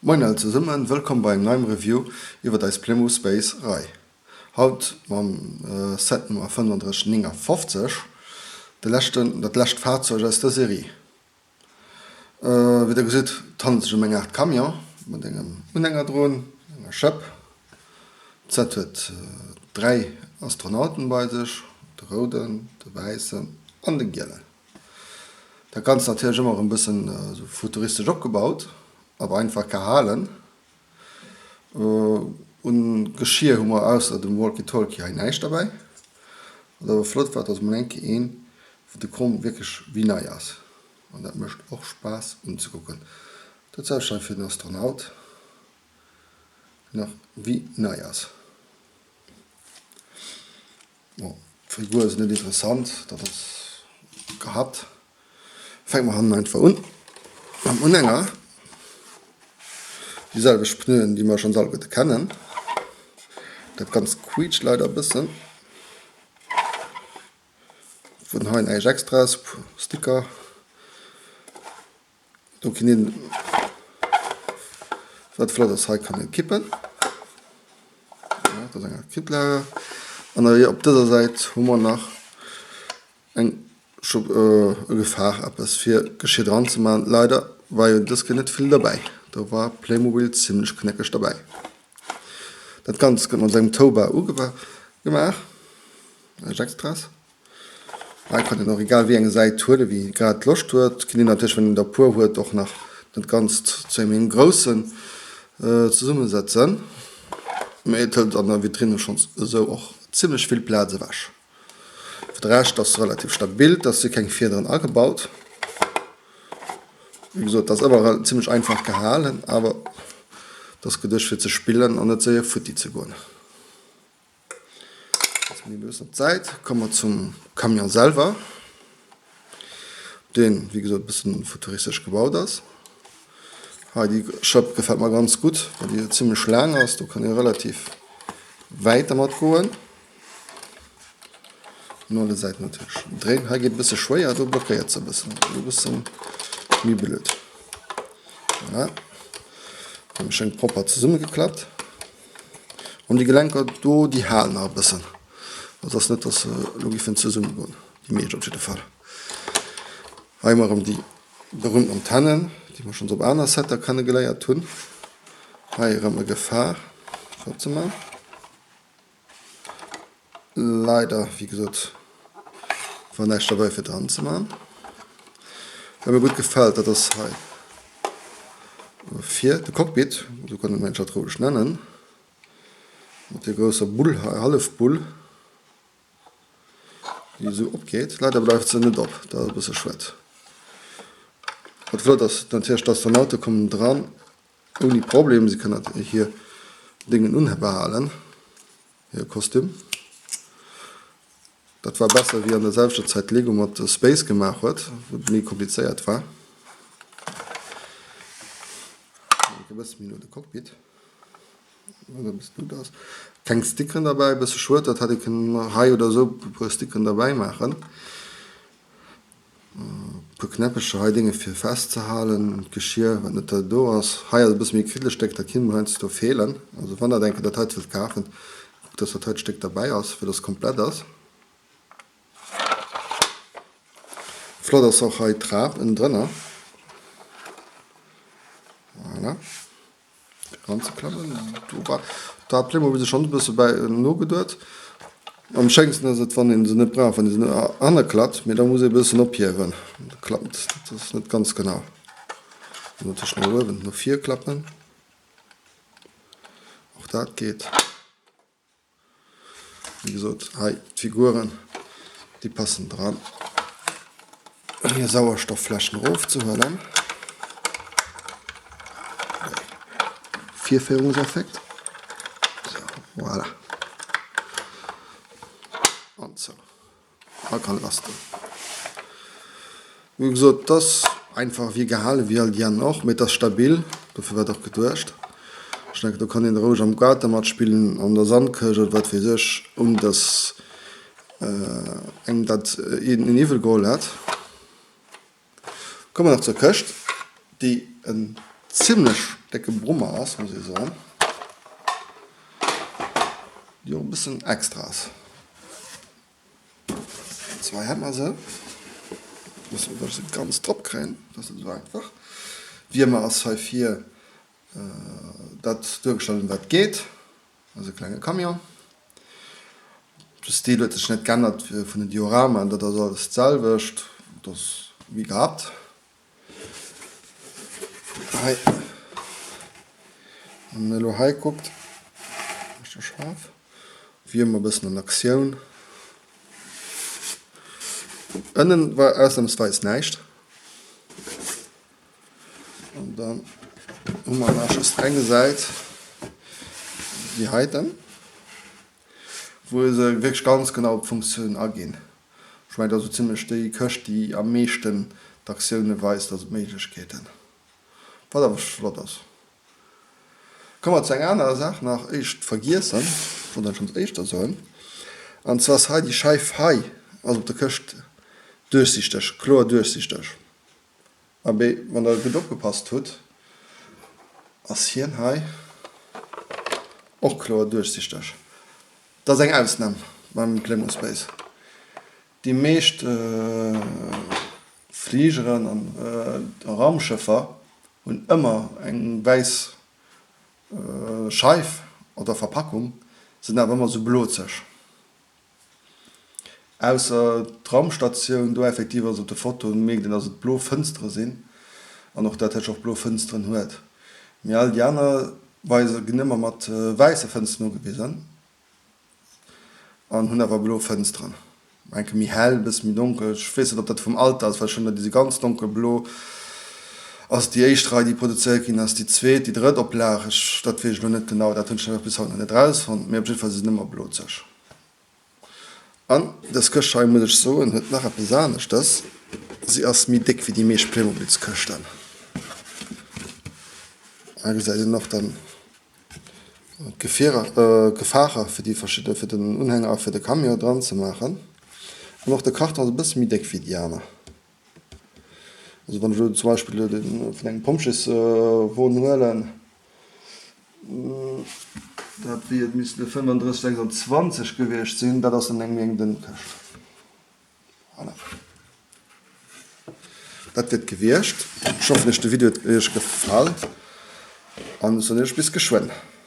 Moien all zesummen, wëllkomm bei engem neiem Review iwwert eis Playmo Space Rei. Haut mam Set Nummer 3559, de leschten, dat lescht Fahrzeug aus der Serie. Wéi der gesitt, et handelt sech ëm eng Aart Camion mat engem Unhänger drun, enger Schëpp. D'Set huet 3 Astronauten bei sech, de rouden, de wäissen an de gielen. Dat Ganzt natierlech ëmmer erëm bëssen esou futuristesch opgebaut, awer einfach gehalen. Un Geschier hu mer ausser dem Walkie-Talkie hei näischt derbäi. Wat awer flott war, dass mol eng Kéier een wou de Chrom wierklech wéi nei ass. An dat mécht och Spaass unzekucken. Dat selwecht hei fir den Astronaut, deen och wéi nei ass. Bon, d'Figur ass net interessant, dat ass gehat. Fänke mer hannen einfach un mam Unhänger. Déi selwecht Pneuen, déi mer schonns alleguerte kennen. Dat Ganzt quiitscht leider e bëssen. Vun hei näischt Extraes, Sticker. Do kann een, wat flott ass, hei kann een kippen. Ja, dat ass eng Art Kipplager. An hei op dëser Säit hu mer nach eng Schub, e Gefaach, eppes fir Geschir dran ze man. Leider war jo dës Kéier net vill derbäi. Do war Playmobil zimlech knéckeg derbäi. Dat Ganzt gëtt mat engem Towbar ugemaach, näischt Extraes. Hei kann een och egal wéi eng Säit huelen, wéi ee grad Loscht huet. Kann een natierlech, wann een der puer huet, och nach dat Ganzt zu engem groussen zesummesetzen. Mee et hëlt an der Vitrine schonns esou och zimmlech vill Plaz ewech. Fir de Rescht ass se relativ stabil, et ass si keng Fiederen agebaut. Wéi gesot, et ass ëmmer zimmlech einfach gehalen, awer et ass geduecht fir ze spillen an net séier futti ze goen. Setzen mir e bëssen op d'Säit. Komme mer zum Camion selwer, deen, wéi gesot, e bëssen futuristesch gebaut ass. Hei déi Schëpp gefält mer ganz gutt, well déi zimmlech laang ass. Do kann ee relativ wäit dermat goen. No alle Säiten natierlech dréinen. Hei geet e bësse schwéier, do blockéiert se e bëssen. E bëssen méi blöd. Voilà. Hu mer schéin propper zesummegeklappt. An déi Gelenker do, déi halen nach e bëssen. Also ass net, dass se elo giffen zesummen goen, déi meescht op jidde Fall. Hei hu mer erëm déi berühmten Antennen, déi mer schonns op aner Setter kenne geléiert hunn. Hei erëm e Gefahr fir opzemaachen. Leider, wéi gesot, war näischt derbäi fir dran ze man. Wat mir gutt gefält, dat ass hei vir de Cockpit, esou kann een mensch dat roueg nennen, mat där grousser Bull hei, Hallefbull, déi esou opgeet. Leider bleift se net op, dat ass e bësse schued. Wat flott ass natierlech, d'Astronaute kommen dran ouni Problem, se kënnen hir Déngen unbehalen. Hire Kostüm. Dat war besser wéi an der selwechter Zäit Lego mat Space gemaach huet, wou et méi komplizéiert war. E bësse méi no de Cockpit. Keng Stickeren derbäi, e bësse schued, dat hätt ee kënnen hei oder esou e puer Stickeren derbäi maachen. Puer Knäppecher hei, Dénge fir festzehalen, d'Geschier wat net do ass. Hei ass e bësse méi kriddleg Stéck, dat kinnt mol heiansdo feelen. Also wann der eng Kéier dat heite wëllt kafen, kuckt dass dat heite Stéck derbäi ass, fir dass et komplett ass. Flott ass och hei d'Trap ënnendrënner. Voilà. Eranzeklammen. Do war, do hat Playmobil sech schonn e bësse bäi nogeduet. Am schéinsten ass et, wann ee se net brauch, wann ee se net hannerklappt, mee da muss ee e bëssen ophiewen. Da klappt, dat ass net ganz genau. An natierlech no uewen, no vir klappen. Och dat geet. Wéi gesot, hei d'Figuren, déi passen dran. Hir Sauerstofffläschen erofzehuelen. Virféierungseffekt. So, voilà. An zou. A kann lass goen. Wéi gesot, et ass einfach wéi gehale wéi all déi aner och, mee et ass stabil, dofir war et och geduecht. Ech denken, do kann een roueg am Gaart dermat spillen, an der Sandkëscht oder wat weess ech, ouni datt engem dat een iwwel geholl hätt. Komme mer nach zur Këscht, déi en. zimlech décke Brummer ass, muss ee soen, déi och e bëssen extra ass. Zwei hätt mer se. Musse mer se ganz drop kréien, dat ass net esou einfach. Wiermer ass hei vir dat duergestallt ëm wat geet. Dat ass e klenge Camion. De Stil huet sech net geännert vun den Dioramaen, dat ass alles d'selwecht, dat ass wéi gehabt. Hei, wann een elo hei kuckt, ass scho schaarf, wéi ëmmer e bëssen an Aktioun. Ënnen war ausnamsweis näischt. An dann hu mer nach just eng Säit, déi heiten, wou se wierklech ganz genau op d'Funktioun aginn. Ech mengen, dat ass esou zimlech déi Këscht, déi am meeschten d'Aktioune weist, also d'Méiglechkeeten, wat awer flott ass. Komme mer zu enger anerer Saach nach, éischt vergiessen, wollt ech schonns éischter soen, an zwar ass hei déi Scheif hei ass op der Këscht duerchsichteg, kloer duerchsichteg. Abee, wann der gutt opgepasst hutt, ass hien hei och kloer duerchsichteg. Dat ass eng Ausnam beim Playmo Space. Déi meescht Fligeren an Raumschëffer hunn ëmmer eng wäiss Scheif oder Verpackung, sinn awer ëmmer esou blozeg. Ausser d'Raumstatioun, do effektiv ass op de Fotoen mierkt een dass et blo Fënstere sinn an och dat Häsch och blo Fënsteren huet. Mee all déi aner weise ginn ëmmer mat wäisse Fënsteren ugewisen an hunn awer blo Fënsteren. Enke méi hell, e bësse méi donkel. Ech weess net ob dat vum Alter ass, well ech hunn der déi si ganz donkelblo ass déi éischt Rei déi produzéiert ginn ass, déi zweet, déi drëtt Oplag, ech dat weess ech elo net genau, dat hunn ech nach bis haut nach net erausfonnt, mee op jidde Fall si se ëmmer blozeg. An dës Këscht hei, muss ech soen, huet nach eppes aneschtes, Si ass méi déck wéi déi meescht Playmobilskëschten. Hei gesäit een och dann d'Gefierer, d'Gefacher fir déi verschidde, fir den Unhänger a fir de Camion dran ze maachen. An och de Karton ass e bësse méi déck wéi déi aner. Also wann ech elo zum Beispill elo den vun engem Pompjeeswon huelen, dat wier, missten e 35, 26 gewiescht sinn, dat ass dann eng méi eng dënn Këscht. Voilà. Dat wier et gewiescht. Ech hoffen iech de Video huet iech gefall an ech soen iech bis geschwënn.